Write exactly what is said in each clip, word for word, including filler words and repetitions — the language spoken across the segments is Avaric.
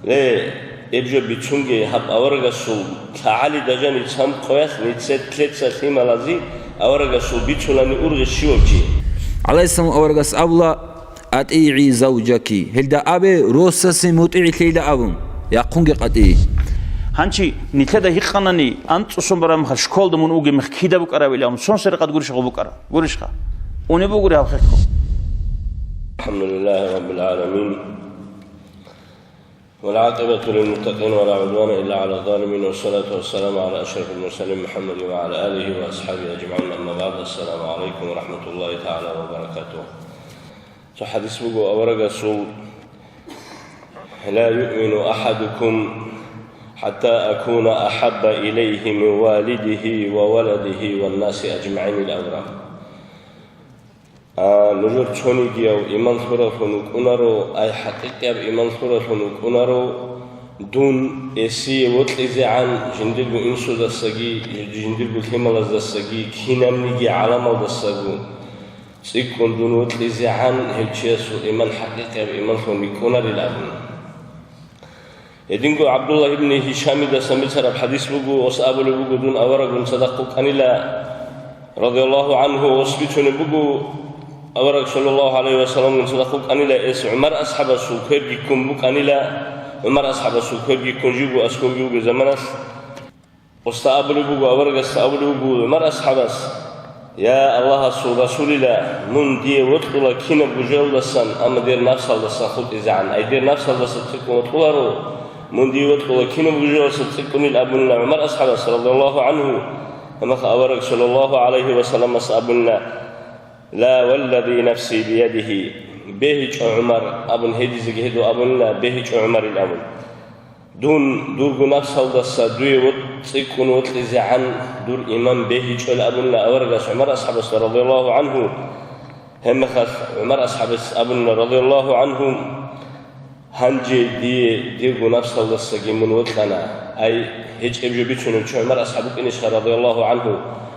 Ле, эб жо бицунге гьаб аварагасул лъагӀалида жаниб цан къоялъ нице-, лъеца лъималази аварагасул бицунани ургъи щивав чи. ГӀалайгьиссалам аварагас абула: «АтӀигӀи завжаки», гьелда абе, росасе мутӀигӀлъейила абун, яхъунги къватӀи. Гьанчи нилъеда гьикъанани, анцӀцӀусон бараб мехалъ школда мун угеб мех кида букӀарабилан, сон серекъад гурищ гъо букӀара, гурищха? Унеб бугури гьаб хехго? الحمد لله رب العالمين. والعاقبة للمتقين ولا عدوان إلا على الظالمين، والصلاة والسلام على أشرف المرسلين محمد وعلى آله وأصحابه أجمعين، أما بعد، السلام عليكم ورحمة الله تعالى وبركاته. Цо хадис буго аварагасул: «لا يؤمن أحدكم حتى أكون أحب إليه من والده وولده والناس أجمعين» الأبرار. А нужер цонигияв иман лъуравлъун вукӀунаро, ай хӀакъикъияб иман лъуравлъун вукӀунаро, дун эсие вокьизегӀан жиндирго инсудасаги, жиндирго лъималаздасаги, кинабниги гӀаламалдасаго цӀикӀкӀун дун вокьизегӀан гьев чиясул иман хӀакъикъияб иманлъун рикӀкӀунарил абун. Гьединго ГӀабдулла ибн Гьишамидасан бицараб хадис буго, гъос абулеб буго: «Дун аварагун цадахъ вукӀанила, радияллагьу гӀангьу», гъос бицунеб буго, авараг, саллаллагьу гӀалайгьи вассаламгун цадахъ вукӀанила, эс ГӀумар асхӀабасул кверги ккун букӀанила, ГӀумар асхӀабасул кверги ккун живго аскӀовги вугеб заманалъ. Гъосда абулеб буго, аварагасда абулеб буго ГӀумар асхӀабас: «Я Аллагьасул Расулила, мун дие вокьула кинабго жоялдасан, амма дир напсалдаса хутӀизегӀан, ай дир напсалдаса цӀикӀкӀун вокьуларо, мун дие вокьула кинабго жоялдаса цӀикӀкӀунил», абунила ГӀумар асхӀабас, радияллагьу гӀангьу. Гьамаха авараг, саллаллагьу гӀалайгьи вассаламас, абунила: «Ла валлади нафси биядигьи, бегьичӀо, ГӀумар», абун гьедизеги гьедо абунила: «БегьичӀо, ГӀумарил», абун. «Дун дурго напсалдаса дуе вокь-, цӀикӀкӀун вокьизегӀан дур иман бегьичӀо», абунила аварагас ГӀумар асхӀабасда, радияллагьу гӀангьу. Гьебмехалъ ГӀумар асхӀабас абунила, радияллагьу гӀангьу: «Гьанже дие дирго напсалдасаги мун вокьана». Ай, гьечӀеб жо бицунев чи ГӀумар асхӀаб вукӀинищха, радияллагьу гӀангьу?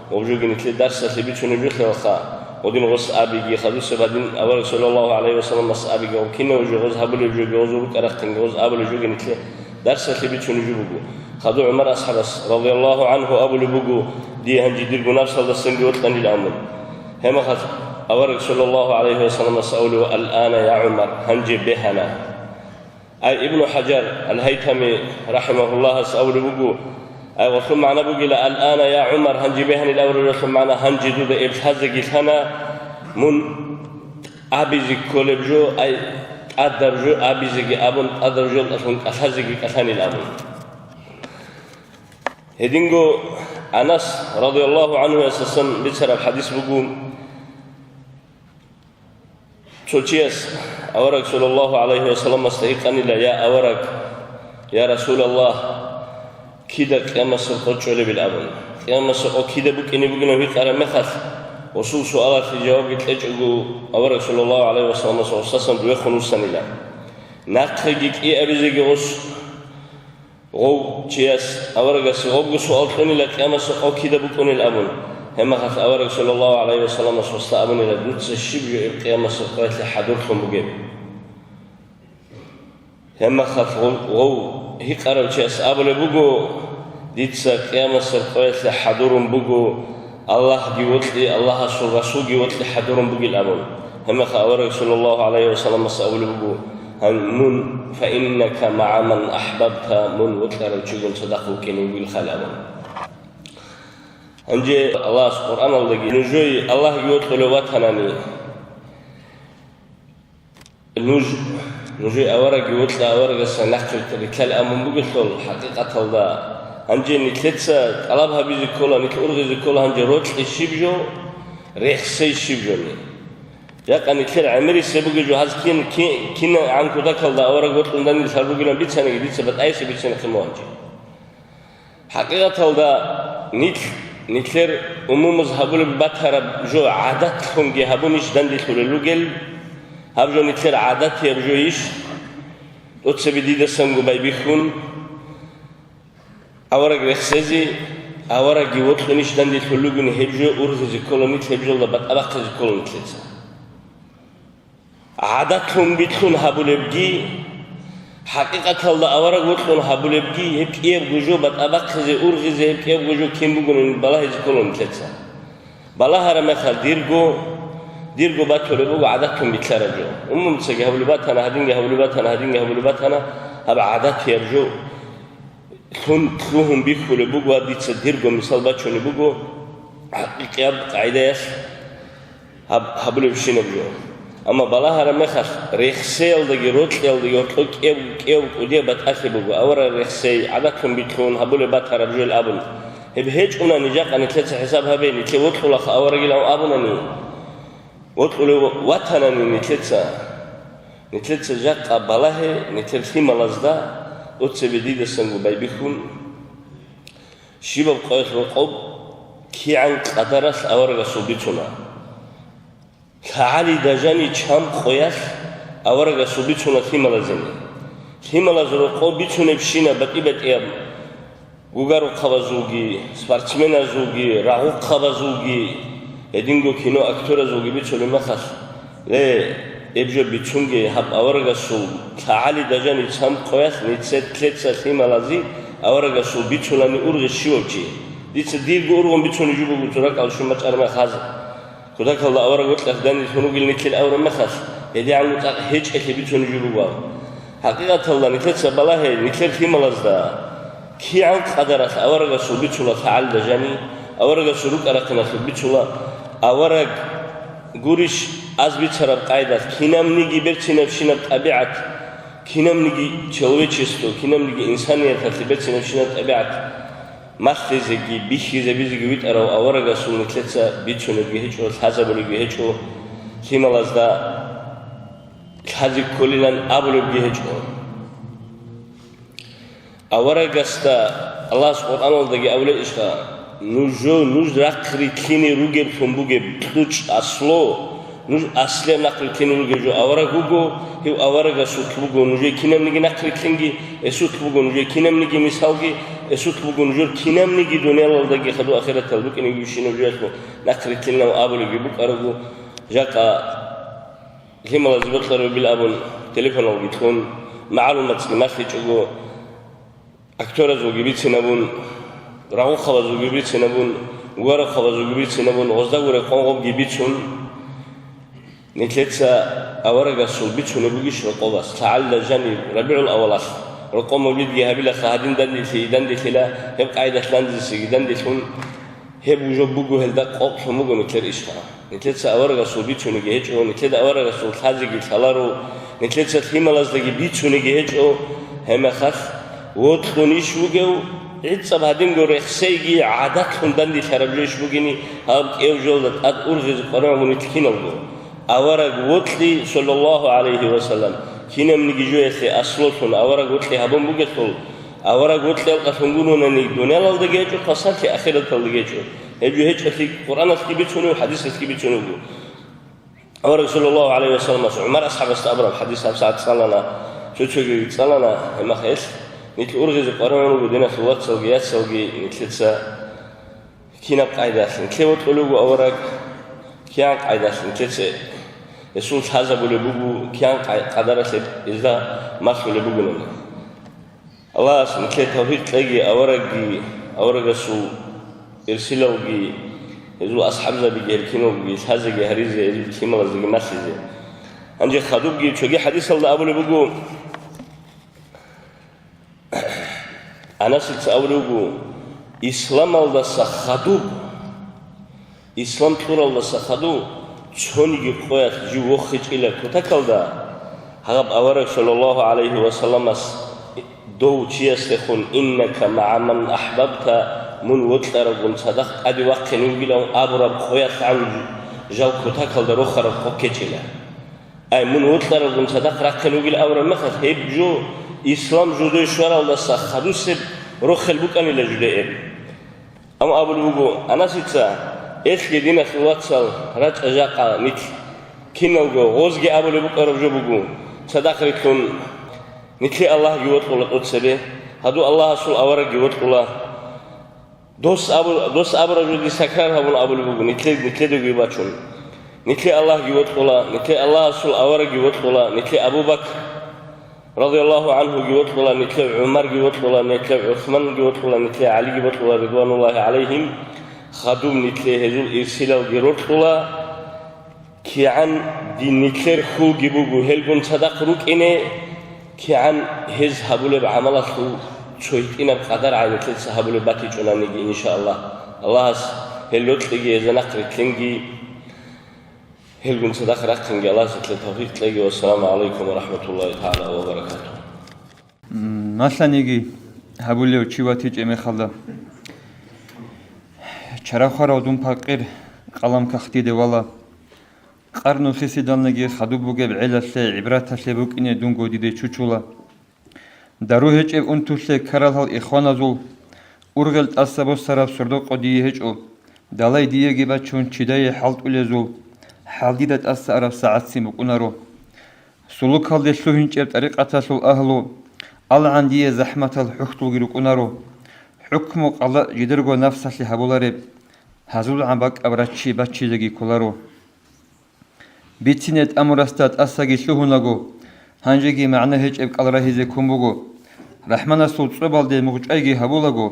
Гъоб жоги нилъе дарсалъе бицунеб жо лъелха, гъодин гъос абиги, хадусеб гьадин авараг, саллаллагьу гӀалайгьи вассаламас абиги, гъоб кинав жо гъоз гьабулеб жоги, гъозул рукӀарахъинги гъоз абулеб жоги нилъе дарсалъе бицунеб жо буго. Хадув ГӀумар асхӀабас, радияллагьу гӀангьу, абулеб буго: «Дие гьанже дирго напсалдасанги вокьанил», амун. Гьемахалъ авараг, саллаллагьу гӀалайгьи вассаламас, абулев: «Ал-ана, я ГӀумар, гьанже бегьана». Ай, Ибну ХӀажар Ал-Гьайтами, рахӀимагьуллагьас, абулеб буго: «Ай, гъолъул магӀна бугила, ал-ана, я ГӀумар, гьанже бегьанил», абураб жоялъул магӀна: «Гьанже дуда эб лъазеги лъана, мун абизе кколеб жо, ай, тӀадаб жо абизеги абун, тӀадаб жоялдалъун кӀалъазеги кӀалъанил», абун. Гьединго Анас, радияллагьу гӀангьуясасан, бицараб хадис буго: цо чияс авараг, саллаллагьу гӀалайгьи вассаламасда, гьикъанила: «Я авараг, я Расулаллагь, кида къиямасеб къо чӀолебил?» абун. Къиямасеб къо кида букӀине бугилан гьикъараб мехалъ, гъосул суалалъе жавабги кьечӀого, авараг, саллаллагьу гӀалайгьи вассаламас, гъосдасан дуехун вуссанила. Нахъеги кӀиабизеги гъос Гъов чияс аварагасе гъобго суал кьунила, къиямасеб къо кида букӀунел абун. Гьебмехалъ авараг, саллаллагьу гӀалайгьи вассаламас, гъосда абунила: «Дуца щиб жо эб къиямасеб къоялъе хӀадурлъун бугеб?» Гьебмехалъ гъов, гъов гьикъарав чияс абулеб буго: «Дица къиямасеб къоялъе хӀадурун буго, Аллагьги вокьи, Аллагьасул Расулги вокьи хӀадурун бугил», абун. Гьебмехалъ авараг, саллаллагьу гӀалайгьи вассаламас, абулеб буго: «Гьан мун, фаиннака магӀа ман ахӀбабта, мун вокьарав чигун цадахъ вукӀине вугилха», абун. Гьанже Аллагьас Къуръаналдаги: «Нужее Аллагьги вокьулев ватанани, нуж, нужее аварагги вокьа, аварагасда нахъе рилълъал», амун бугелъул, хӀакъикъаталда гьанже нилъеца тӀалаб гьабизе ккола, нилъ ургъизе ккола гьанже рокьи щиб жо, рехсей щиб жони. Жакъа нилъер гӀемерисеб бугеб жо гьаз кин, кин, кинагӀан кутакалда авараг вокьун данде лъал ругилан бицаниги, дица батӀайиса бицинахъе мугьанчи. ХӀакъикъаталда нилъ, нилъер умумуз гьабулеб батараб жо гӀадатлъунги гьабунищ данделъулел ругел? Гьаб жо нилъер гӀадатияб жойищ? ТӀоцебе дидасанго байбихьун, авараг рехсезе, аварагги вокьунищ данделъул ругони, гьеб жо ургъизе ккола нилъ, гьеб жолда батӀа бахъизе ккола нилъеца. ГӀадатлъун билълъун гьабулебги, ХӀакъикъаталда авараг вокьун гьабулебги, гьеб кӀиябго жо батӀа бахъизе, ургъизе, гьеб кӀиябго жо кин бугонин балагьизе ккола нилъеца. Балагьараб мехалъ дирго, дирго батулеб буго гӀадатун бицараб жо. Умумуцаги гьабулеб батана, гьадинги гьабулеб батана, гьадинги гьабулеб батана, гьаб гӀадатияб жо лъун, лъугьун бихьулеб буго ва дица дирго мисал бачунеб буго хӀакъикъияб къагӀидаялъ гьаб-, гьабулебщинаб жо. Амма балагьараб мехалъ, рехсеялдаги рокьиялдаги гьоркьоб кӀев-, кӀев-, кӀудияб батӀалъи буго, авараг рехсей, гӀадатлъун бикьун гьабулеб батараб жо абун. Гьеб гьечӀунани, жакъа нилъеца хӀисаб гьабе, нилъе вокьулаха аварагилан абунани, вокьулев ватанани нилъеца, нилъеца жакъа балагье, нилъер лъималазда, тӀоцебе дидасанго байбихьун, щибаб къоялъ рокъоб кигӀан къадаралъ аварагасул бицуна. ЛъагӀалида жани чам къоялъ аварагасул бицуна лъималазени. Лъималаз рокъоб бицунебщинаб батӀи-батӀияб гугарухъабазулги, спортсменазулги, рагъухъабазулги, гьединго кино актеразулги бицулеб мехалъ, ле, гьеб жо бицунге, гьаб аварагасул лъагӀалида жани чам къоялъ нилъеца лъималазе аварагасул бицунани ургъи щивав чи. Дица дирго ургъун бицунеб жо буго цо ракӀалде щун бачӀараб мехалъ. Кутакалда авараг вокьулъ данделъун ругел нилъер авараг мехалъ, гьедигӀанго цӀакъ гьечӀелъи бицунеб жо буго. ХӀакъикъаталда нилъеца балагье, нилъер лъималазда кигӀан къадаралъ аварагасул бицула лъагӀалида жани, аварагасул рукӀа-рахъиналъул бицула, авараг гурищ аз бицараб къайдалъ, кинабниги берцинабщинаб тӀабигӀат, кинабниги человечество, кинабниги инсанияталъе берцинабщинаб тӀабигӀат малъизеги бихьизабизеги витӀарав аварагасул нилъеца бицунебги гьечӀо, лъазабулебги гьечӀо, лъималазда лъазе кколилан абулебги гьечӀо. Аварагасда Аллагьас Къуръаналдаги абулеб ишха, нужо, нуж рахъ рилълъине ругеблъун бугеб кьучӀ асло, нуж аслияб нахъ рилълъине ругев жо авараг вуго, гьев аварагасулъ буго нужее кинабниги нахъ рилълъинги, эсулъ буго нужее кинабниги мисалги, эсулъ буго нужер кинабниги дуниялалдаги хадув ахиратал букӀинеги вищинаб жоялъул нахъ рилълъинав абулебги букӀараго, жакъа лъималазе бокьараб бугил абун, телефоналги кьун, магӀлуматги малъичӀого, актеразулги бицинабун, рагъухъабазулги бицинабун, гугарухъабазулги бицинабун, гъозда гуре къон гъобги бицун, нилъеца аварагасул бицунеб бугищ рокъобас, лъагӀалда жаниб РабигӀул авалалъ, рокъоб мавлидги гьабилаха, гьадин данделъи, данделъила, гьеб къайдалъ данделъиги данделъун, гьеб жо буго гьелда къокълъун буго нилъер ишха. Нилъеца аварагасул бицунеги гьечӀо, нилъеда аварагасул лъазеги лъаларо, нилъеца лъималаздаги бицунеги гьечӀо, гьебмехалъ вокьун иш вугев, гӀицӀаб гьадинго рехсейги гӀадатлъун данделъараб жо иш бугени, гьаб кӀев жолда тӀад ургъизе къваригӀун нилъ киналго. Авараг вокьи, саллаллагьу гӀалайгьи ва саллам, кинабниги жоялъе аслолъун авараг вокьи гьабун бугелъул, авараг вокьи алкъалъун гуронани дуниялалдаги гьечӀо хвасарлъи, ахираталдаги гьечӀо. Гьеб жо гьечӀолъи Къуръаналъги бицунев, хӀадисалъги бицунев вуго. Авараг саллаллагьу гӀалайгьи ва салламас ГӀумар асхӀабасда абураб хӀадис гьабсагӀат цӀалана, цо-цоги цӀалана, гьебмехалъ нилъ ургъизе къваригӀун руго диналъул вацалги яцалги нилъеца кинаб къайдалъ нилъе вокьулев вуго авараг, кигӀан къайдалъ нилъеца гьесул лъазабулеб буго, кигӀан къай-, къадаралъе гьезда малъулеб бугонани. Аллагьас нилъее тавфикъ кьеги, аварагги, аварагасул ирсилалги, гьезул асхӀабзабиги гьел киналги лъазеги гьаризе, гьезул лъималазеги малъизе. Гьанже хадубги цоги хӀадисалда абулеб буго, Анасица абулеб буго, исламалдаса хадуб, ислам кьуралдаса хадуб цониги къоялъ жив вохичӀила кутакалда, гьаб авараг саллаллагьу гӀалайгьи ва салламас дов чиясдехун: «Иннака магӀа ман ахӀбабта», мун вокьарабгун цадахъ тӀаде вахъине вугилан абураб къоялъгӀан жал кутакалда рохараб къо ккечӀила. Ай, мун вокьарабгун цадахъ рахъине вугил абураб мехалъ, гьеб жо ислам жидее щваралдаса хадусеб рохел букӀанила жидее. Амма абулеб буго Анасица: «Элъги, диналъул вацал, рачӀа жакъа нилъ киналго, гъозги абулеб букӀараб жо буго, цадахъ рилълъун, нилъе Аллагьги вокьула тӀоцебе, гьадув Аллагьасул аварагги вокьула». Дос абу-, дос абураб жо дир такрар гьабун абулеб буго, нилъе-, нилъедаги бачун. Нилъе Аллагьги вокьула, нилъе Аллагьасул аварагги вокьула, нилъе Абу Бакр, Радияллагьу гӀанхуги вокьула, нилъер ГӀумарги вокьула, нилъер ГӀусманги вокьула, нилъер ГӀалиги вокьула, ридвануллагьи гӀалайгьим, хадуб нилъер гьезул ирсилалги рокьула. КигӀан дин нилъер хьулги буго гьелгун цадахъ рукӀине, кигӀан гьез гьабулеб гӀамалалъул цо гьитӀинаб къадар гӀайнилъеца гьабулеб батичӀонаниги, иншааллагь. Аллагьас гьел рокьиги гьезда нахъ рилълъинги, гьелгун цадахъ рахъинги Аллагьас нилъее тавфикъ кьеги. Вассаламу гӀалайкум ва рахӀматуллагьи тагӀала ва баракатугь. М, малъаниги гьабулев чи ватичӀеб мехалда, чарахъарав дун пакъир, къалам кагътиде вала. Къарну хисидалниги хадуб бугеб гӀелалъе, гӀибраталъе букӀине дунго диде чучула. Дару гьечӀеб унтулъе ккарал гьал ихваназул, ургъел тӀаса босараб сордо-къо дие гьечӀо, далай диеги бачун чидае хӀалтӀулезул, хӀал дида тӀаса араб сагӀатцин букӀунаро. Сулукалде лъугьинчӀеб тӀарикъаталъул агьлу, алгӀан дие захӀматал хӀухьдулги рукӀунаро. ХӀукму-къала жидерго нафсалъе гьабулареб, гьазулгӀан бакӀаб раччи баччизеги кколаро. Бицине тӀамурасда тӀасаги лъугьунаго, гьанжеги магӀна гьечӀеб кӀал рагьизе ккун буго. РахӀманасул цӀобалде мугъчӀвайги гьабулаго,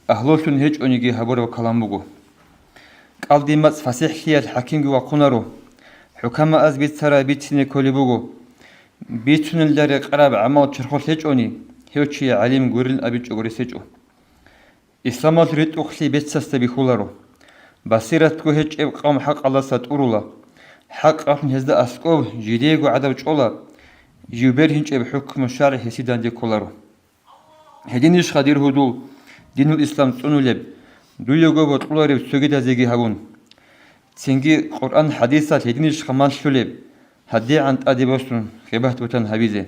агьлулъун гьечӀониги гьабураб калам буго. КӀалдимацӀ фасихӀлъиялъ хӀакимги вахъунаро, хӀукамааз бицарай бицине кколеб буго. Бицунелда рекъараб гӀамал чорхолъ гьечӀони, гьев чи гӀалим гурин абичӀого рес гьечӀо. Исламалъ ритӀухълъи бецасда бихьуларо. Басиратго гьечӀеб къавм хӀакъалдаса тӀурула. ХӀакъалъун гьезда аскӀоб жидеего гӀадаб чӀола, жив бергьинчӀеб хӀукму шаргӀ гьесие данде кколаро. Гьединищха, дир гьудул, динул ислам цӀунулеб, дуего бокьулареб цогидазеги гьабун? Цинги Къуръан-хӀадисалъ гьединищха малъулеб, гьадигӀан тӀаде босун гъибат-бугьтан гьабизе?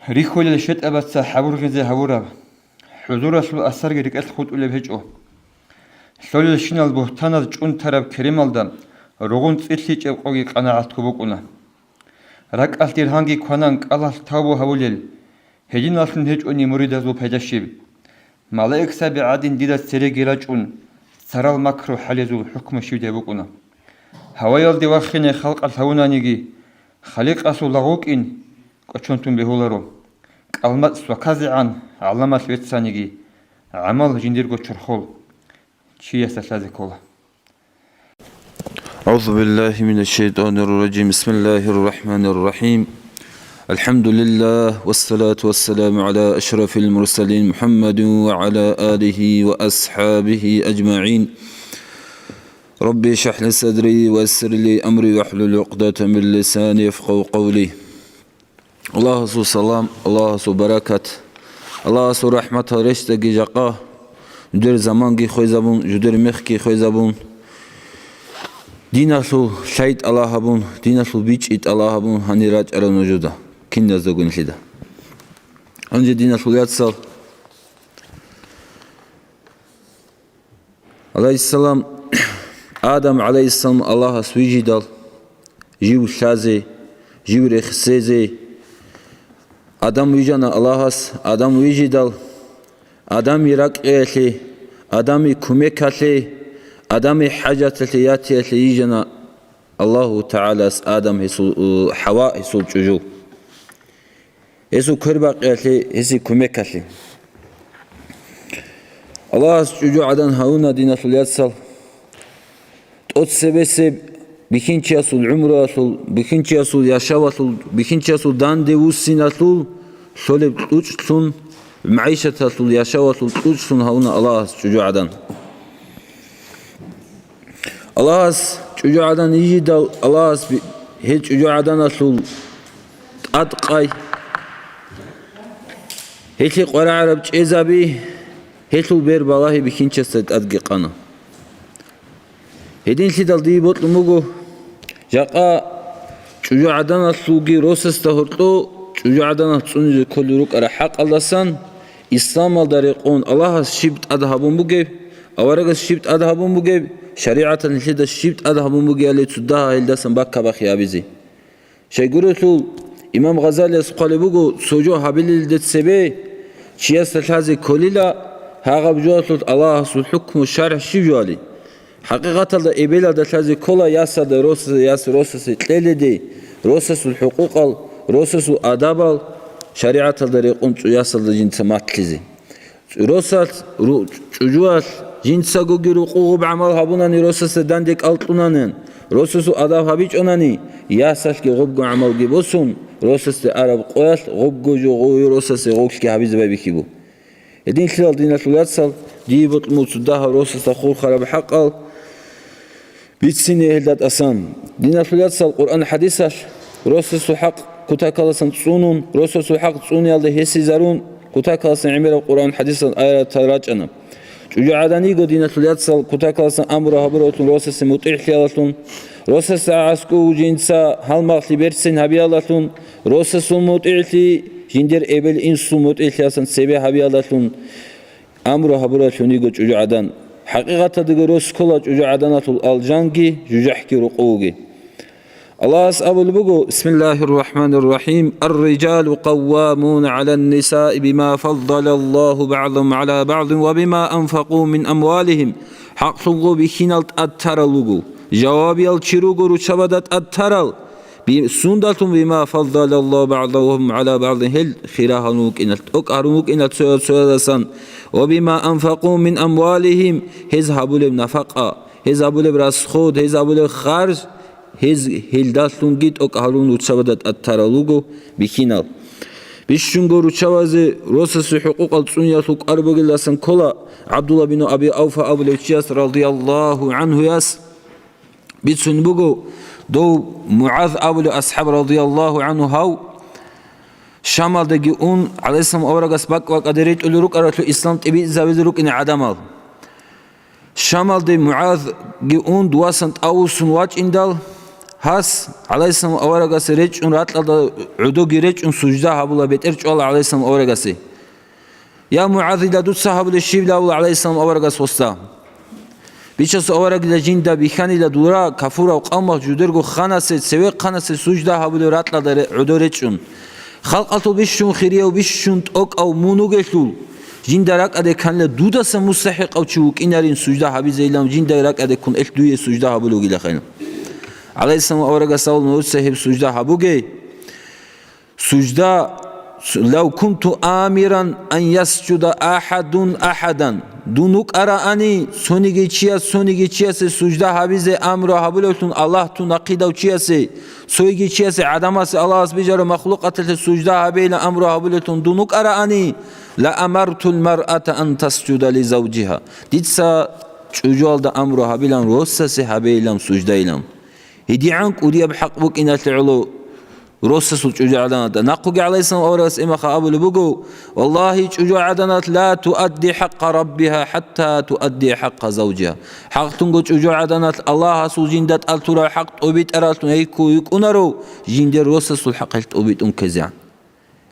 Рихьулел щетӀабаца хӀабургъизе гьавураб, хӀузуралъул асарги рекӀелъ хутӀулеб гьечӀо. Лъолелщинал бугьтаназ чӀун тараб керемалда ругъун цӀилъичӀеб къоги къанагӀатго букӀуна. РакӀалъ диргьамги кванан кӀалалъ тавбу гьавулел, гьединаллъун гьечӀони муридазул пайда щиб? Малаикзаби гӀадин дида цереги рачӀун, царал макру хӀалезул хӀукму щибдай букӀуна. Гьаваялде вахине халкъалъ гьавунаниги, Халикъасул лагъ вукӀин кӀочон тун бегьуларо. КӀалмацӀ сваказегӀан гӀаламалъ веццаниги, гӀамал жиндирго чорхол чиясда лъазе ккола. أعوذ بالله من الشيطان الرجيم. بسم الله الرحمن الرحيم. الحمد لله والصلاة والسلام على أشرف المرسلين محمد وعلى آله وأصحابه أجمعين. رب اشرح لي صدري ويسر لي أمري واحلل عقدة من لساني يفقهوا قولي. Аллагьасул салам, Аллагьасул баракат, Аллагьасул рахӀматал рещтӀаги жакъа, жудер заманги хвезабун, жудер мехги хвезабун, диналъул лъай тӀалаб гьабун, диналъул бичӀчӀи тӀалаб гьабун гьанир рачӀарал нужеда, киназдаго нилъеда. Гьанже, диналъул яцал, гӀалайгьиссалам, Адам гӀалайгьиссалам Аллагьас вижидал, жив лъазе, жив рехсезе, Адам вижана Аллагьас, Адам вижидал, Адамил ракӀиялъе, Адамил кумекалъе, Адамил хӀажаталъе, ятиялъе йижана Аллагьу ТагӀалас Адам гьесул, ХӀава гьесул чӀужу. Гьесул квербакъиялъе, гьесие кумекалъе. Аллагьас чӀужугӀадан гьавуна, диналъул яцал, тӀоцебесеб бихьинчиясул гӀумруялъул, бихьинчиясул яшавалъул, бихьинчиясул данде вуссиналъул лъолеб кьучӀлъун, магӀишаталъул яшавалъул кьучӀлъун гьавуна Аллагьас чӀужугӀадан. Аллагьас чӀужугӀадан йижидал, Аллагьас би-, гьел чӀужугӀаданалъул тӀадкъай, гьелъие къваригӀараб чӀезаби, гьелъул бер балагьи бихьинчиясда тӀадги къана. Гьединлъидал дие бокьун буго, жакъа чӀужугӀаданалъулги росасда гьоркьо чӀужугӀаданалъ цӀунизе кколел рукӀарал хӀакъалдасан, исламалда рекъон Аллагьас щиб тӀад гьабун бугеб, аварагас щиб тӀад гьабун бугеб, шаригӀаталъ нилъеда щиб тӀад гьабун бугебали цо дагьа гьелдасан баккабахъи гьабизе. Щайгурелъул, имам Гъазалияс хъвалеб буго, цо жо гьабилелде цебе чиясда лъазе кколила, гьагъаб жоялъулъ Аллагьасул хӀукму шаргӀ щиб жоали. ХӀакъикъаталда эбелалда лъазе ккола ясалда росасе, яс росасе кьеледе, росасул хӀукъукъал Росасул адабал шаригӀаталда рекъон цӀуясалда жинца малъизе. Росас ру-, чӀужуялъ жинцагоги рукъу гъуб гӀамал гьабунани, росасда данде кӀал кьунани, росасул адаб гьабичӀонани, ясалъги гъубго гӀамалги босун, росасде араб къоялъ гъубго жо гъуй росасе гъоглъги гьабизе байбихьибу. Гьединлъидал, диналъул яцал, дие бокьун буго цо дагьаб росасда хурхараб хӀакъал бицине гьелда тӀасан. Диналъул яцал, Къуръан хӀадисалъ росасул хӀакъ кутакаласан цӀунун, росасул хӀакъ цӀуниялда гьесизарун, кутакаласан гӀемераб Къуръан хӀадисал аятал рачӀана. ЧӀужугӀадан йиго, диналъул яцал, кутакаласан амру гьабуравлъун росасе мутӀигӀлъиялалъун, росасда аскӀов жинца гьалмагълъи берцин гьабиялалъун, росасул мутӀигӀлъи жиндир эбел-инсул мутӀигӀлъиялдасан цебе гьабиялдалъун амру гьабуралъун йиго чӀужугӀадан. ХӀакъикъаталдаго рос ккола чӀужугӀаданалъул алжанги жужахӀги рукъуги. Аллагьас абулеб буго: «Бисмиллагьир рахӀманир рахӀим. Ар-рижалу къаввамуна гӀалан нисаи бима фаддалаллагьу багӀдагьум гӀала багӀдин ва бима анфакъу мин амвалигьим». ХӀакълъунго бихьинал тӀад тарал руго, жавабиял чи руго руччабада тӀад тарал. Би-, сундалъун бима фаддалаллагьу багӀдагьум гӀала багӀдин, гьел хира гьарун вукӀиналъ, тӀокӀ гьарун вукӀиналъ цоял цоядасан, ва бима анфакъу мин амвалигьим, гьез гьабулеб нафакъа, гьез гьабулеб расход, гьез гьабулеб харж, гьез гьелдалъунги тӀокӀ гьарун руччабада тӀад тарал руго бихьинал. Бищунго руччабазе росасе хӀукъукъал цӀуниялъул кӀвар бугелдасан ккола ГӀабдулла бину Аби Авфа абулев чияс, радияллагьу гӀанхуяс. Бицун буго, дов МугӀаз абулев асхӀаб, радияллагьу гӀанху, гьав Шамалдаги ун, гӀалайгьиссалам аварагас бакӀ-бакӀалде ретӀулел рукӀаралъур ислам тӀибитӀизавизе рукӀине гӀадамал. Шамалде МугӀазги ун, дувасан тӀавусун вачӀиндал, гьас, гӀалайгьиссалам аварагасе речӀчӀун, ракьалда гӀодоги речӀчӀун сужда гьабула, бетӀер чӀвала гӀалайгьиссалам аварагасе. Я МугӀазила, дуца гьабулеб щибилан абула гӀалайгьиссалам аварагас гьесда. Бичасул аварагила жинда бихьанила дура кафурав къавмах жудерго ханасе, цевехъанасе сужда гьабулев ракьалда ре-, гӀодо речӀчӀун. Халкъалъул бищун хирияв, бищун тӀокӀав мун вугелъул, жинда ракӀалде кканила дудаса мустахӀикъав чи вукӀинарин сужда гьабизейилан, жинда ракӀалде ккун элъ дуе сужда гьабулев вугилахъе. ГӀалайгьиссалам аварагас абула, нужеца гьеб сужда гьабуге. Сужда, лав кунту амиран ан ясжуда ахадун ахадан, дун вукӀараани, цониги чияс цониги чиясе сужда гьабизе амру гьабулевлъун Аллагь тун нахъидав чиясе, цоги чиясе, гӀадамасе, Аллагьас бижарав махлукъаталъе сужда гьабейилан амру гьабулевлъун дун вукӀараани, ла амартул маръата ан тасжуда ли завжиха, дица чӀужуялда амру гьабилан росасе гьабейилан суждайилан. ГьедигӀан кӀудияб хӀакъ букӀиналъе гӀоло росасул чӀужугӀаданалда. Нахъуги гӀалайгьиссалам аварагас имаха абулеб буго: «Валлагьи, чӀужугӀаданалъ ла туадди хӀакъа раббиха хӀатта туадди хӀакъа завжиха». ХӀакълъунго чӀужугӀаданалъ Аллагьасул жинда тӀад лъураб хӀакъ тӀобитӀаралъун гьей ккун йикӀунаро, жиндир росасул хӀакъ гьел тӀобитӀун ккезегӀан.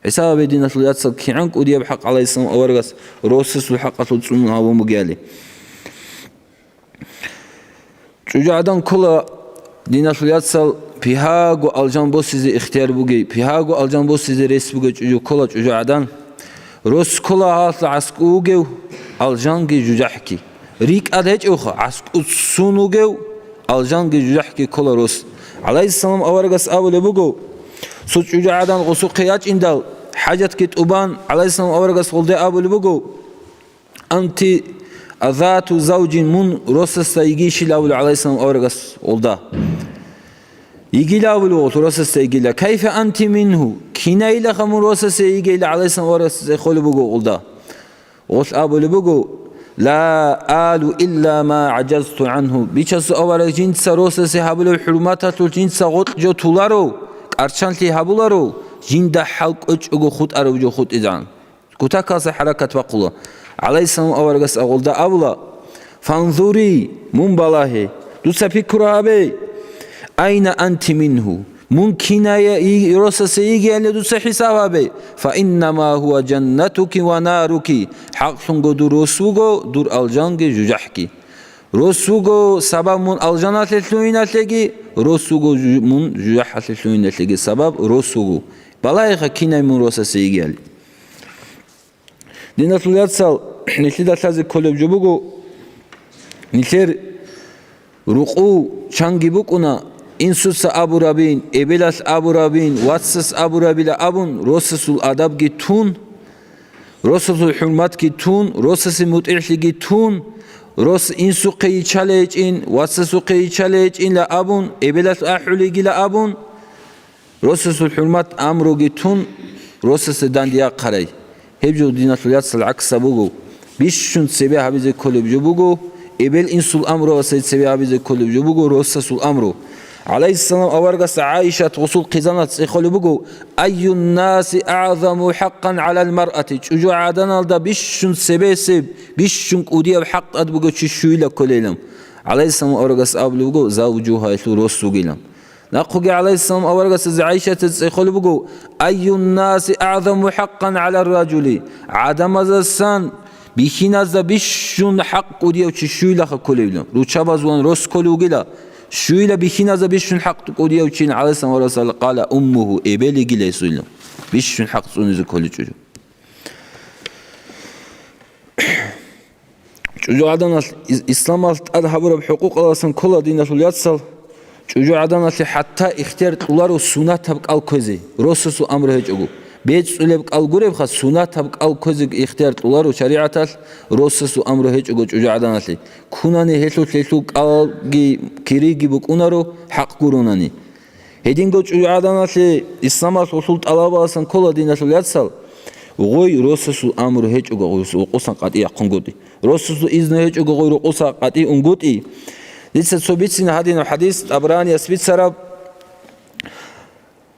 ГӀиса абе, диналъул яцал, кигӀан кӀудияб хӀакъ гӀалайгьиссалам аварагас росасул хӀакъалъул цӀунун гьавун бугеали. ЧӀужугӀадан ккола, диналъул яцал, пигьаго алжан босизе ихтияр бугей, пигьаго алжан босизе рес бугей чӀужу ккола чӀужугӀадан. Рос ккола гьалъ гӀаскӀу вугев алжанги жужахӀги. РикӀад гьечӀевха, гӀаскӀу цун вугев алжанги жужахӀги ккола рос. ГӀалайгьиссалам аварагас абулеб буго, цо чӀужугӀадан гъосухъе ячӀиндал, хӀажатги тӀубан, гӀалайгьиссалам аварагас гъолде абулеб буго: «Анти азату завжин», мун росасда йигищилавул гӀалайгьиссалам аварагас гъолда. Йигилавул гъол росасда йигила. «Кайфа анти мингьу?» Кинайилаха мун росасе йигейила гӀалайгьиссалам аварагас цӀехолеб буго гъолда. Гъолъ абулеб буго: «Ла алу илла ма гӀажазту гӀангьу». Бичасул авараг жинца росасе гьабулеб хӀурматалъулъ жинца гъоркь жо туларо, кӀарчанлъи гьабуларо, жинда хӀал кӀвечӀого хутӀараб жо хутӀизегӀан. Кутакалъа хӀаракат бахъула. ГӀалайгьиссалам аварагас агъулда абула: «Фанзури, мун балагье, дуца пикру гьабе, айна анти мингьу, мун киная и-, росасе йигеялъе дуца хӀисаб гьабе, фа иннама гьува жаннатуки ва наруки, хӀакълъунго дур рос вуго, дур алжанги жужахӀги. Рос вуго сабаб мун алжаналъе лъугьиналъеги, рос вуго жу-, мун жужахӀалъе лъугьиналъеги сабаб рос вуго. Балагьеха кинай мун росасе йигеяли». Диналъул яцал, нилъеда лъазе кколеб жо буго, нилъер рукъу чанги букӀуна, Инсуца абурабин, эбелалъ абурабин, вацас абурабила абун, росасул адабги тун, росасул хӀурматги тун, росасе мутӀигӀлъиги тун, рос инсухъе йиччала гьечӀин, вацасухъе йиччала гьечӀинла абун, эбелалъ ахӀулейгила абун, росасул хӀурмат амруги тун, росасе дандияхъарай. Гьеб жо, диналъул яцал, гӀакса буго. Бищун цебе гьабизе кколеб жо буго, эбел-инсул амруялъе цебе гьабизе кколеб жо буго росасул амру. ГӀалайгьиссалам аварагас ГӀайшат гъусул хъизаналъ цӀехолеб буго: «Айюннаси агӀзаму хӀакъан гӀалал маръати», чӀужугӀаданалда бищун цебесеб, бищун кӀудияб хӀакъ тӀад бугев чи щуйила кколейилан. ГӀалайгьиссалам аварагас абулеб буго: «Завжугьа», гьелъул рос вугилан. Нахъуги ГӀалайгьиссалам аварагасда ГӀайшатица цӀехолеб буго: «Айюннаси агӀзаму хӀакъан гӀалар ражули», гӀадамазасан бихьиназда бищун хӀакъ кӀудияв чи щуйилаха кколевилан, руччабазулан рос кколев вугила, щуйила бихьиназда бищун хӀакъ кӀудияв чи, гӀалайгьиссалам аварагасда, къала уммугьу, эбел йигила гьесулилан, бищун хӀакъ цӀунизе кколев чӀужу. ЧӀужугӀаданалъ ис-, исламалъ тӀад гьабураб хӀукъукъаласан ккола, диналъул яцал, чӀужугӀаданалъе хӀатта ихтияр кьоларо сунатаб кӀал кквезе, росасул амру гьечӀого. БецӀулеб кӀал гуребха, сунатаб кӀал кквезе ихтияр кьоларо шаригӀаталъ, росасул амру гьечӀого чӀужугӀаданалъе. Кунани гьелъул, гьелъул кӀалги кириги букӀунаро, хӀакъ гуронани. Гьединго чӀужугӀаданалъе исламалъ гъулъул тӀалабаласан ккола, диналъул яцал, гъой росасул амру гьечӀого гъой рукъусан къватӀи яхъунгутӀи. Росасул изну гьечӀого гъой рукъусан къватӀи унгутӀи. Дица цо бицина гьадинаб хӀадис, ТӀабаранияс бицараб.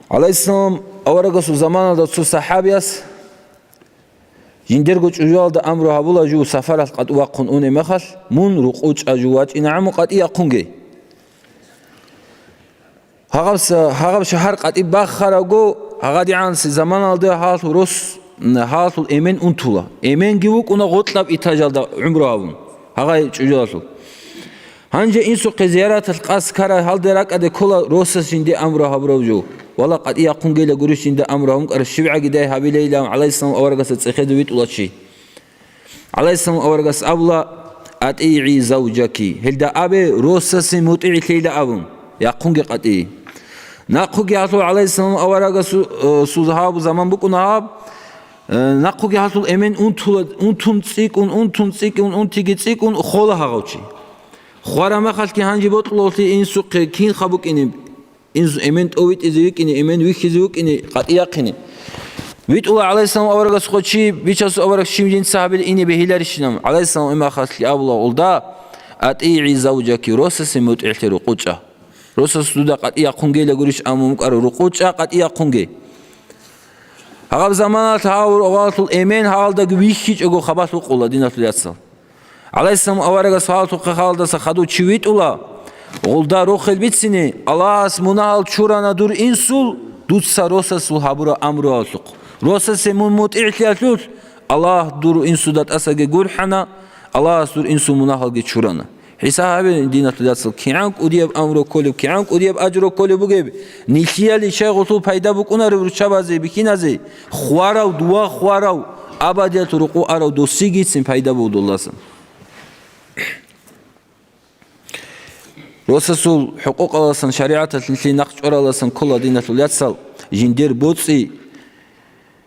ГӀалайгьиссалам аварагасул заманалда цо сахӀабияс жиндирго чӀужуялда амру гьабула, жив сафаралъ къватӀи вахъун унеб мехалъ, мун рукъу чӀа, жив вачӀинегӀан мун къватӀи яхъунге. Гьагъабса-, гьагъаб шагьар къватӀи бахаравго, гьагъадигӀанси заманалда гьалъул рос, гьалъул эмен унтула. Эменги вукӀуна гъоркьаб этажалда гӀумру гьабун, гьагъай чӀужуялъул. Гьанже инсухъе зияраталъ къас ккара гьалда ракӀаде ккола росас жинде амру гьабурав жо. Вала, къватӀи яхъунгейила гурищ жинда амру гьабун ккара, щибгӀаги дай гьабилейилан, гӀалайгьиссалам аварагасда цӀехезе витӀула чи. ГӀалайгьиссалам аварагас абула: «АтӀигӀи завжаки», гьелда абе, росасе мутӀигӀлъейила абун, яхъунге къватӀи. Нахъуги гьалъул гӀалайгьиссалам аварагасу-, э, сул гьаб заман букӀуна гьаб, э, нахъуги гьалъул эмен унтула, унтун цӀикӀкӀун, унтун цӀикӀкӀун, унтиги цӀикӀкӀун хола гьагъав чи. Хвара мехалъги гьанже бокьулалъе инсухъе кинха букӀине. Инсу эмен тӀовитӀизе вукӀине, эмен вихьизе вукӀине, къватӀи яхъине. ВитӀула гӀалайгьиссалам аварагас хъо чи, бичасул авараг щиб жинца гьабил ине бегьиларищинан, гӀалайгьиссалам имахалъги абула гъулда: «АтӀигӀи завжаки», росасе мутӀигӀлъе рукъу чӀа. Росас дуда къватӀи яхъунгейила гурищ амун ккара, рукъу чӀа, къватӀи яхъунге. Гьаб заманалъ гьав гъалъул эмен гьалда вихьичӀого хабалъ вукъула, диналъул яцал. ГӀалайгьиссалам аварагас гьаллъухъе халдаса хадув чи витӀула, гъулда рохел бицине: «Аллагьас мунагьал чурана дур инсул, дуца росасул гьабураб амруялъухъ. Росасе мун мутӀигӀлъиялъулъ, Аллагь дур инсуда тӀасаги гурхӀана, Аллагьас дур инсул мунагьалги чурана». ХӀисаб гьабе, диналъул яцал, кигӀан кӀудияб амру кколеб, кигӀан кӀудияб ажру кколеб бугеб, нилъияличай гъулъул пайда букӀунареб руччабазе, бихьиназе, хварав, дова хварав, абадиялъул рукъу арав досигицин пайда бугдулласан. Росасул хӀукъукъаласан, шаригӀаталъ нилъее нахъ чӀвараласан ккола, диналъул яцал, жиндир боцӀи,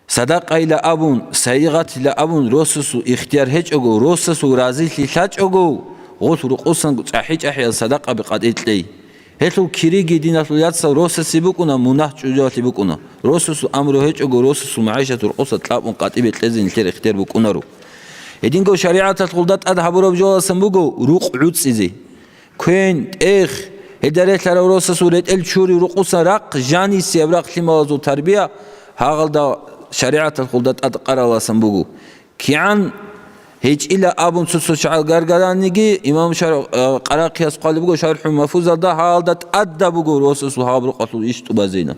садакъайила абун, сайигъатила абун, росасул ихтияр гьечӀого, росасул разилъи лъачӀого, гъулъ рукъусан чӀахӀи-чӀахӀиял садакъаби къватӀи кьей. Гьелъул кириги, диналъул яцал, росасе букӀуна, мунагь чӀужуялъе букӀуна. Росасул амру гьечӀого, росасул магӀишат рукъуса кьабун къватӀибе кьезе нилъер ихтияр букӀунаро. Гьединго шаригӀаталъ гъулда тӀад гьабураб жояласан буго рукъ гӀуцӀизе. Квен, тӀех, гьелда релълъарав росасул ретӀел чури рукъусан рахъ, жанисияб рахъ, лъималазул тарбия, гьагъалда шаригӀаталъ гъулда тӀад къараласан буго. КигӀан гьечӀила абун цо-цо чагӀал гаргараниги, имам Шар-, а, Къарахъияс хъвалеб буго ШархӀул Мафузалда, гьалда тӀадаб буго росасул гьаб рукъалъул иш тӀубазейилан.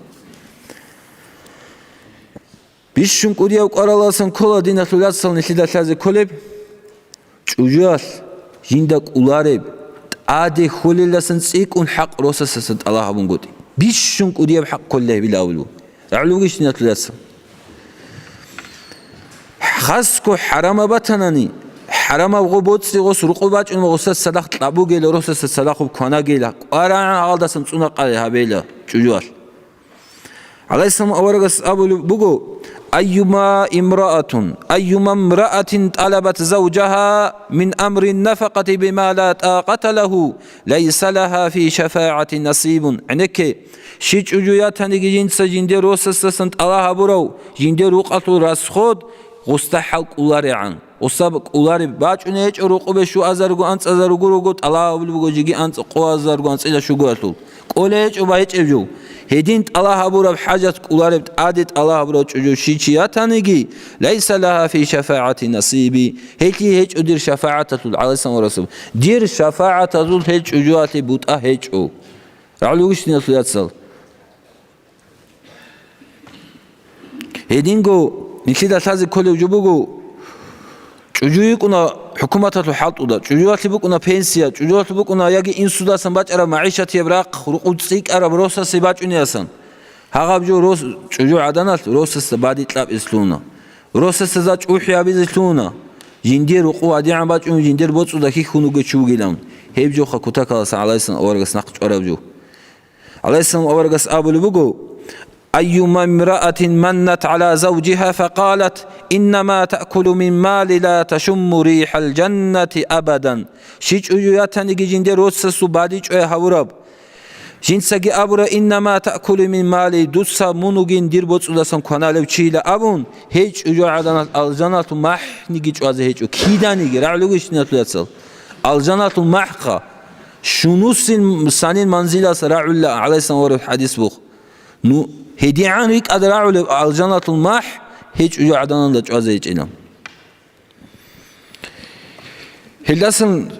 Бищун кӀудияв кӀвараласан ккола, диналъул яцал, нилъеда лъазе кколеб, чӀужуялъ жинда кӀолареб, тӀаде хьолелдасан цӀикӀкӀун хӀакъ росасдасан тӀалаб гьабунгутӀи. Бищун кӀудияб хӀакъ кколила гьебила абулеб. РагӀулев вугищ, диналъул яцал? Хасго хӀарамаб батанани, хӀарамаб гъо боцӀи гъос рукъу бачӀун ва гъосда цадахъ кьабугейила, росасда цадахъ кванагейила, кӀварагӀан гьалдасан цӀуна къай гьабейила чӀужуялъ. ГӀалайгьиссалам аварагас абулеб буго: «Айюма имраатун, айюма имраатин тӀалабат завжагьа мин амрин нафакъати бима ла тӀакъата лагьу, лайса лагьа фи шафагӀати насибун». ГӀенекке, щи чӀужу ятаниги жинца жиндир росасдасан тӀалаб гьабурав жиндир рукъалъул расход гъусда хӀал кӀоларегӀан. Гъусда кӀолареб бачӀуней гьечӀо, рукъубе щуазарго анцӀазарго руго, тӀалаб гьабулеб буго жеги анцӀ-, къоазарго анцӀила щугоялъул. КӀолей гьечӀо, багьичӀеб жо. Гьедин тӀалаб гьабураб хӀажат кӀолареб тӀаде тӀалаб гьабурав чӀужу щи чи ятаниги, лайса лагьа фи шафагӀати насиби, гьелъие гьечӀо дир шафагӀаталъул, гӀалайгьиссалам аварагас, дир шафагӀаталъул гьел чӀужуялъе бутӀа гьечӀо. РагӀулев вугищ диналъул яцал? Гьединго нилъеда лъазе кколев жо буго, чӀужу йикӀуна хӀукуматалъул хӀалтӀуда, чӀужуялъе букӀуна пенсия, чӀужуялъе букӀуна яги инсудасан бачӀараб магӀишатияб рахъ, рукъу цӀикӀкӀараб росасе бачӀунеясан. Гьагъаб жо рос-, чӀужу гӀаданалъ росасда бадикьаб ислъуна. Росасда за чӀухӀи гьабизе лъуна. Жиндир рукъу гьадигӀан бачӀун, жиндир боцӀуда хьихьун вугев чи вугилан. Гьеб жоха кутакаласан гӀалайгьиссалам аварагас нахъ чӀвараб жо. ГӀалайгьиссалам аварагас абулеб буго: «Айюма имраатин маннат гӀала завжигьа факъалат: иннама таъкулу мин мали ла ташумму рихӀал жаннати абадан». Щи чӀужу ятаниги жиндир росасул бадичӀвай гьавураб. Жинцаги абура: «Иннама таъкулу мин мали, дуца мун вугин дир боцӀудасан кваналев чийила», абун, гьей чӀужу гӀаданалъ алжаналъул махӀниги чӀвазе гьечӀо. Киданиги, рагӀулев вугищ диналъул яцал? Алжаналъул махӀха. Щунусин санин манзилас рагӀула, гӀалайгьиссалам аварагасул хӀадис буго. Ну, гьедигӀан рикӀкӀад рагӀулеб алжаналъул махӀ гьей чӀужу гӀаданалда чӀвазе гьечӀила. Гьелдасан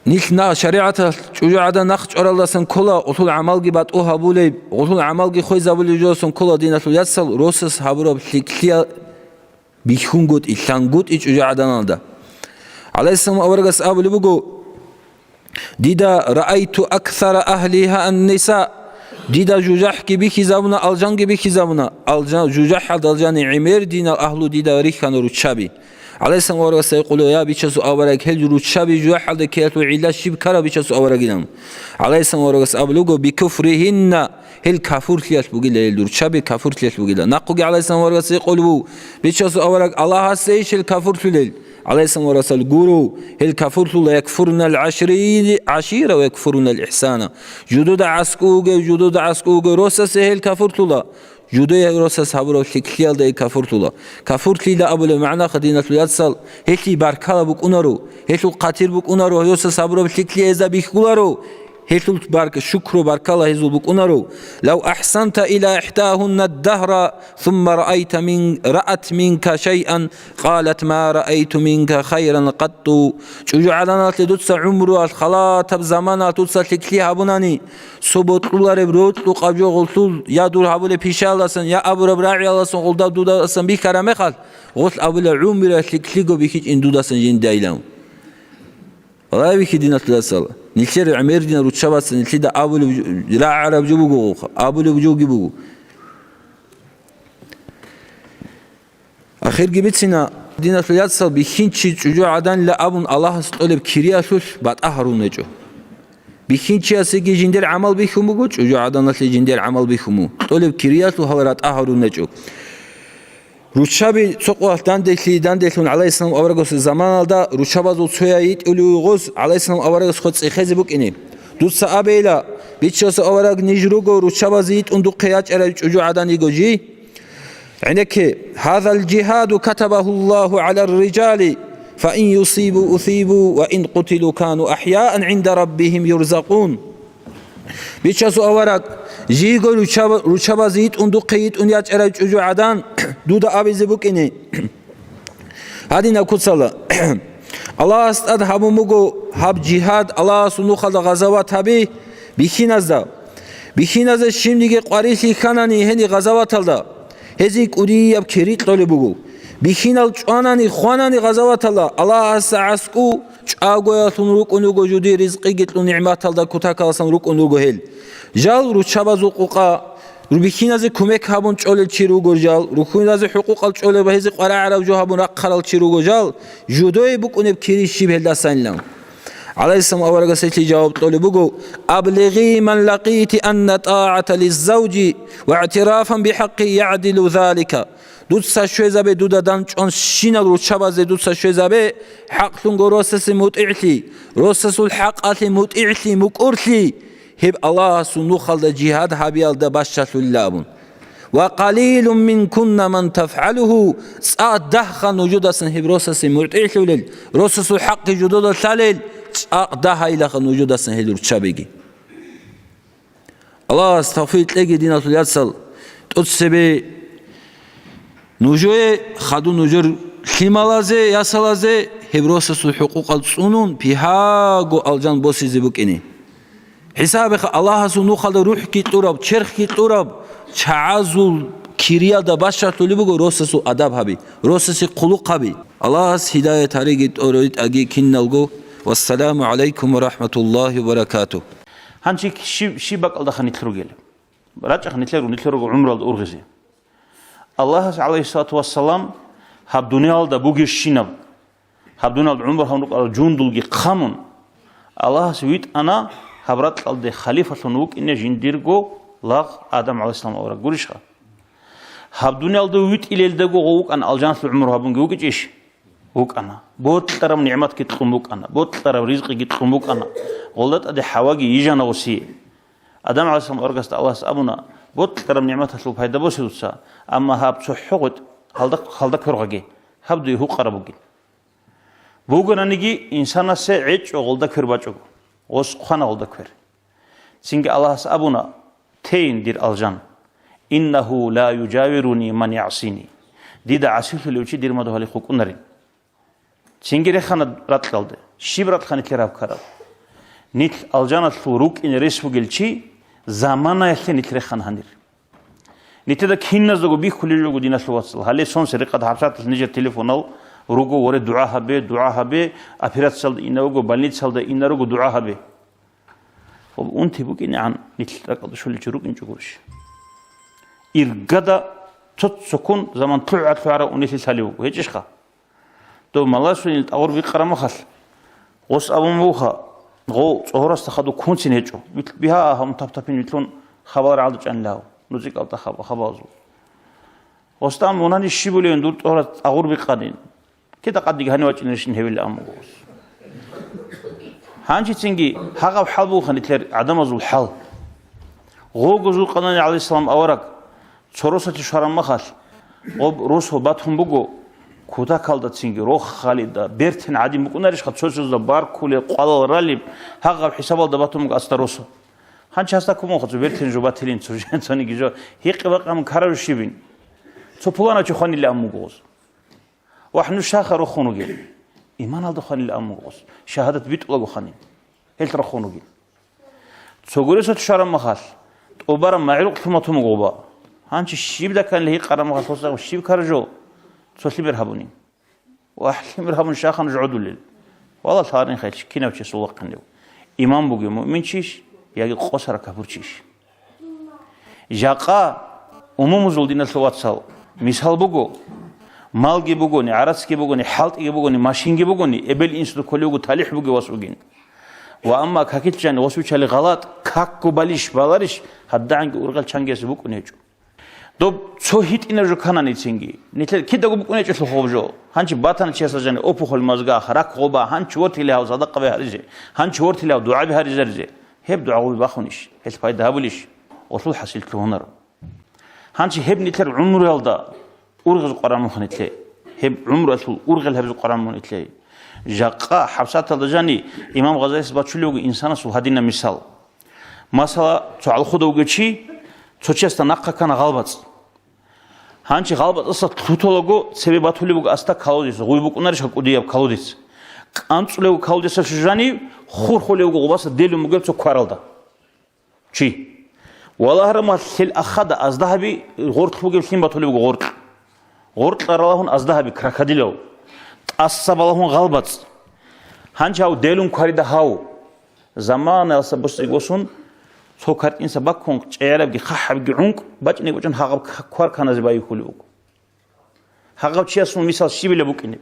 нилъ на-, шаригӀаталъ чӀужу гӀадан нахъ чӀваралдасан ккола, гъулъул гӀамалги батӀу гьабулеб, гъулъул гӀамалги хвезабулеб жосан ккола, диналъул яцал, росас гьабураб лъикӀлъи бихьунгутӀи, лъангутӀи чӀужу гӀаданалда. ГӀалайгьиссалам аварагас абулеб буго: «Дида раайту аксара агьлигьа ан-ниса». Дида жужахӀги бихьизабуна, алжанги бихьизабуна. Алжан, жужахӀалда алжани гӀемер динал агьлу дида рихьана руччаби. ГӀалайгьиссалам аварагасда гьикъулев: «Я бичасул авараг, гьел руччаби жужахӀалда ккеялъул гӀилла щиб ккараб, бичасул аварагилан?» ГӀалайгьиссалам аварагас абулеб буго: «Бикуфригьинна». Гьел кафурлъиялъ бугила, гьел руччаби кафурлъиялъ бугила. Нахъуги гӀалайгьиссалам аварагас гьикъулеб буго: «Бичасул авараг, Аллагьасейищ гьел кафурлъулел?» ГӀалайгьиссалам аварагас гуро, гьел кафурлъула: «Якфурунал гӀашри-, гӀашира ва якфурунал ихсана». Жудуда аскӀов вугев, жудуда аскӀов вугев росасе гьел кафурлъула, жудее росас гьабураб лъикӀлъиялда гьел кафурлъула. Кафурлъила абулеб магӀнаха, диналъул яцал, гьелъие баркала букӀунаро, гьелъул хъатир букӀунаро, росас гьабураб лъикӀлъи гьезда бихьуларо. Гьелъул барк-, шукру баркала гьезул букӀунаро: «Лав ахсанта иля ихдагьунна дагьра, сумма раайта мин-, раат минка шайан, къалат ма раайту минка хайран къатту». ЧӀужу гӀаданалъе дуца гӀумруялъ халатаб заманалъ дуца лъикӀлъи гьабунани, цо бокьулареб рокьукъаб жо гъулъул я дур гьабулеб пишаялдасан, я абураб рагӀиялдасан гъулда дудасан бихьараб мехалъ, гъулъ абула: «ГӀумруялъ лъикӀлъиго бихьичӀин дудасан жиндайилан». Валлагь, вихьи, диналъул яцал, нилъер гӀемердина руччабаца нилъеда абулеб жо-, рагӀараб жо буго, абулеб жоги буго. Ахирги бицина, диналъул яцал, бихьинчи чӀужу гӀаданила абун Аллагьас кьолеб кириялъулъ батӀа гьарун гьечӀо. Бихьинчиясеги жиндир гӀамал бихьун буго, чӀужу гӀаданалъе жиндир гӀамал бихьун буго. Кьолеб кириялъул гьал ратӀа гьарун гьечӀо. Руччаби цо къоялъ данделъи-, данделъун гӀалайгьиссалам аварагасул заманалда руччабазул цояй йитӀулев гъоз гӀалайгьиссалам аварагасухъе цӀехезе букӀине. Дуца абейила, бичасул авараг, ниж руго руччабазе йитӀун духъе ячӀарай чӀужу гӀадан йиго жий. ГӀенекке: «Гьазал жигьаду катабагьу Аллагьу гӀалар рижали, фа ин юсибу усибу, ва ин къутилу кану ахӀяан гӀинда раббигьим юрзакъун». Бичасул авараг, жийго ручаба-, ручабазе йитӀун духъе йитӀун ячӀарай чӀужу гӀадан дуда абизе букӀине. Гьадинаб куцала. Аллагьас тӀад гьабун буго гьаб жигьад, Аллагьасул нухалда гъазават гьаби бихьиназда. Бихьиназда щибниги къварилъи хьанани гьени гъазаваталда, гьезие кӀудияб кири кьолеб буго. Бихьинал чӀванани, хванани гъазаваталда, Аллагьасда аскӀов чӀагоялъун рукӀун руго жуди, ризкъиги кьун нигӀматалда кутакаласан рукӀун руго гьел. Жал ручабазул къукъа, Рубихьиназе кумек гьабун чӀолел чи руго жал, рухьуназе хӀукъукъал чӀолеб гьезе къварагӀараб жо гьабун рахъарал чи руго жал, жудое букӀунеб кири щиб гьелдасанилан. ГӀалайгьиссалам аварагас гьелъие жаваб кьолеб буго: «Аблигъи ман лакъити анна тӀагӀата лиззавжи ва игӀтирафан бихӀакъи ягӀдилу залика». Дуца щвезабе дуда данчӀван щинал руччабазе дуца щвезабе, хӀакълъунго росасе мутӀигӀлъи, росасул хӀакъалъе мутӀигӀлъи, мукӀурлъи, гьеб Аллагьасул нухалда жигьад гьабиялда бащалъулила абун. «Ва къалилун минкунна ман тафгӀалугьу», цӀакъ дагьха нужудасан гьеб росасе мутӀигӀлъулел, росасул хӀакъги жудуда лъалел, цӀакъ дагьайилаха нужудасан гьел руччабиги. Аллагьас тавфикъ кьеги, диналъул яцал, тӀоцебе нужее, хадув нужер лъималазе, ясалазе гьеб росасул хӀукъукъал цӀунун, пигьаго алжан босизе букӀине. ХӀисабиха, Аллагьасул нухалда рухӀги кьураб, черхги кьураб чагӀазул кириялда бащалъулеб буго росасул адаб гьаби, росасе хъулухъ гьаби. Аллагьас гьидаят гьариги тӀоритӀаги киналго. Вассаламу гӀалайкум ва рахӀматуллагьи ва баракатугь. Гьанже щиб, щиб бакӀалдаха нилъ ругел? РачӀаха нилъер, нилъер руго гӀумруялда ургъизе. Аллагьас, гӀалайгьиссалату вассалам, гьаб дуниялда бугебщинаб, гьаб дуниялда гӀумру гьабун рукӀарал жундулги хъамун, Аллагьас витӀана гьаб ракьалде халифалъун вукӀине жиндирго лагъ Адам гӀалайгьиссалам авараг, гурищха? Гьаб дуниялда витӀилелдаго гъов вукӀана алжаналъул гӀумру гьабунги вукӀичӀищ? ВукӀана. Бокьараб нигӀматги кьун букӀана, бокьараб ризкъиги кьун букӀана. Гъолда тӀаде ХӀаваги йижана гъосие. Адам гӀалайгьиссалам аварагасда Аллагьас абуна: «Бокьараб нигӀматалъул пайда босе дуца, амма гьаб цохӀо гъветӀ гьалда, гьалда квергъаге, гьаб дуе гьукъараб бугин». Бугонаниги, инсанасе гӀечӀо гъолда квер бачӀого, гъос хъвана гъолда квер. Цинги Аллагьас абуна: «Тейин, дир алжан, иннагьу ла южавируни ман ягӀсини, дида гӀасилъулев чи дир мадугьалихъ вукӀунарин». Цинги рехана ракьалде. Щиб ракьха нилъер гьаб ккараб? Нилъ алжаналъул рукӀине рес бугел чи заманаялъе нилъ рехана гьанир. Нилъеда киназдаго бихьулел руго, диналъул вацал. Гьале сон сергъад хӀапсаталъ нижер телефонал руго: «Воре, дугӀа гьабе, дугӀа гьабе, операциялда ина вуго, больницалда ина руго, дугӀа гьабе». Гьаб унти букӀинегӀан нилъ ракӀалда щолел чи рукӀинчӀо гурищ? Иргада цо-цоккун заман лъугӀа-лъугӀарав унелъи лъалев вуго, гьечӀищха? Дов маласунил тӀагъур бикъараб махалъ, гъос абун буха, гъов цӀогьорасда хадуб кунцин гьечӀо. Вилъ-, бигьа гьабун тап-тапин вилълъун хабал рагӀалда чӀанилав, ну цӀикӀкӀалда хаба-, хабалазул. Гъосда мунани щиб булебин дур тӀогьорас тӀагъур бикъанин? Кида къадиги гьанив вачӀинарищин гьевилла амуго гъос. Гьанжецинги гьагъаб хӀал бугоха нилъер гӀадамазул хӀал. Гъого зулкъанани гӀалайгьиссалам авараг цо росалъе щвараб махалъ, гъоб росо батун буго, кутакалдацинги, рохалида, бертен гӀадин букӀунарищха цо-цоясда баркулеб, къвалал ралеб, гьагъаб хӀисабалда батун буго асда росо. Гьанчи гьасда кумухъа цо бертен жо батилин, цо жо, цониги жо, гьикъи-бакъи гьабун ккараб жо щибин? Цо пуланав чи хванилан буго гъоз. Вагь, нуж щаха рохун ругел? Иманалда хванилан буго гъоз. Шагьадат битӀулаго хванин. Гьелъ рохун ругел. Цо гуресалъ щвараб махалъ, тӀубараб магӀрукълъун батун буго гъоба. Гьанчи щиб даканилан гьикъараб махалъ, гъосда щиб ккараб жо? Цо лъимер гьабунин. Вагь, лъимер гьабун щаха нуж гӀодулел? Валлагь, лъарин хъелъ, кинав чиясул вахъинев? Иман бугев муъминчийищ яги къосараб капурчийищ? Жакъа умумузул, диналъул вацал, мисал буго, малги бугони, гӀарацги бугони, хӀалтӀиги бугони, машинги бугони, эбел-инсуда кколев вуго, талихӀ бугев вас вугин. Ва амма какилъ жани гъос виччали гъалатӀ, какго балищ баларищ, гьадагӀанги ургъел чангиясе букӀун гьечӀо. Доб цо гьитӀинаб жо ккананицинги, нилъер кидаго букӀун гьечӀелъул гъоб жо. Гьанчи батана чиясда жани опухоль мозга, рак гъоба, гьанчи вортили гьав садакъа бе гьаризе, гьанчи вортили гьав дугӀаби гьаризаризе. Гьеб дугӀа гъоби бахунищ? Гьелъ пайда гьабулищ? Гъолъул хӀасил лъугьунаро. Гьанчи гьеб нилъер гӀумруялда ургъизе къваран мухъ нилъе. Гьеб гӀумруялъул ургъел гьабизе къваран мухъ нилъе. Жакъа хӀабсаталда жани имам Гъазалис бачулев вуго инсанасул гьадинаб мисал. Масала, цо гӀалхуда вугев чи цо чиясда нахъа ккана гъалбацӀ. Гьанчи гъалбацӀасда лъуталаго цебе батулеб буго асда колодец, гъуй букӀунарищ гьа кӀудияб колодец? КӀанцӀулев колодецалъ жанив хурхулев вуго гъубаса делун бугеб цо кваралда чи. Валагьараб махалъ лъел ахада азда гьаби гъоркь бугеб лъим батулеб буго гъоркь. Гъоркьа ралагьун азда гьаби крокодилав. ТӀаса балагьун гъалбацӀ. Гьанчи гьав делун кварида гьав. Заманаялса бусиго сун, Цо картӀинса баккун, чӀегӀерабги хъахӀабги гӀункӀ бачӀине бачӀун гьагъаб к-, кварканазе байихьулев вуго. Гьагъав чиясул мисал щибила букӀинеб?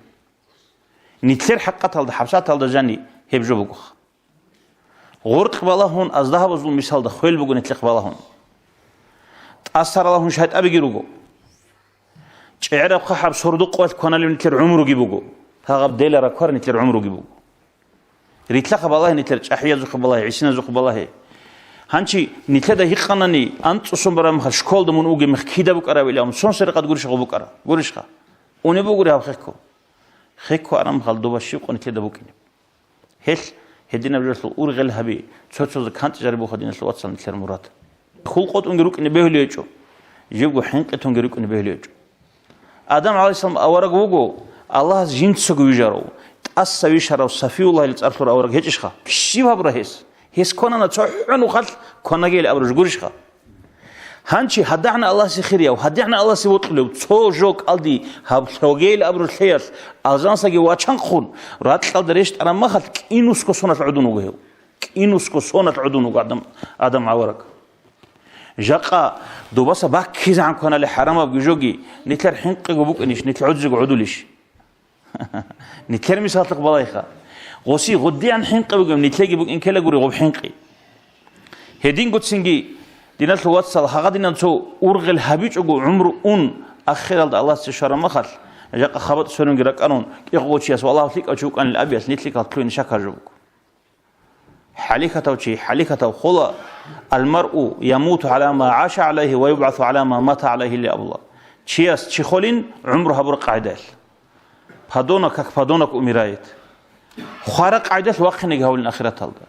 Нилъер хӀакъаталда, хӀабсаталда жани гьеб жо бугоха. Гъоркь балагьун, аздагьабазул мисалда хвел буго нилъехъ балагьун. ТӀасаралагьун шайтӀабиги руго. ЧӀегӀераб хъахӀаб сордо къоялъ кваналев нилъер гӀумруги буго. Гьагъаб делара квар нилъер гӀумруги буго. Рилълъаха балагье нилъер чӀахӀиязухъе балагье, гӀисиназухъе балагье. Гьанчи нилъеда гьикъанани, анцӀцӀусон бараб мехалъ школда мун угеб мех кида букӀарабилан, сон серекъад гурищ гъо букӀара, гурищха? Унеб бугури гьаб хехго? Хехго араб мехалъ доба щиб къо нилъеда букӀине? Гьелъ, гьединаб жоялъул ургъел гьаби, цо-цозе кантӀи жарибуха, диналъул вацал, нилъер мурад. Хул къотӀунги рукӀине бегьулев гьечӀо, живго хӀинкъи тунги рукӀине бегьулев гьечӀо. Адам гӀалайгьиссалам авараг вуго, Аллагьас жинцаго вижарав, тӀаса вишарав Сафиуллагьил цӀар лъурав авараг гьечӀищха? Щиб гьабура гьес? Гьес кванана цохӀо нухалъ кванагейил абураб жо гурищха? Гьанчи гьадагӀна Аллагьасе хирияв, гьадигӀна Аллагьасе вокьулев, цо жо кӀалди гьаб лъогейил абураб лъеялъ алжансаги вачанхъун, ракьалда рещтӀараб махалъ кӀинусго соналъ гӀодун вуго гьев. КӀинусго соналъ гӀодун вуго Адам, Адам авараг. Жакъа добаса баккизегӀан кванали хӀарамабги жоги, нилъер хӀинкъиго букӀинищ, нилъ гӀодзего гӀодулищ? Нилъер мисаллъухъ балайха. Гъоси гъуддиян хӀинкъи бугеб, нилъеги букӀин ккелагури гъуб хӀинкъи. Гьедингоцинги, диналъул вацал, гьагъадинан цо ургъел гьабичӀого гӀумру ун, ахиралда Аллагьасе щвараб махалъ, жакъа хабатӀ сверунги ракӀарун, кӀикъого чияс ва Аллагь лъикӀав чи вукӀанил абиялъ нилъ лъикӀал лъугьине шаккар жо буго. ХӀалихьатав чи хӀалихьатав хола, «Ал-маръу ямуту гӀала ма гӀаша гӀалайгьи ва юбгӀасу гӀала ма мата гӀалайгьи», – или абула. Чияс чи холин гӀумру гьабураб къагӀидаялъ. Подонок как подонок умирает. Хвара къагӀидаялъ вахъинеги гьавулин ахираталда.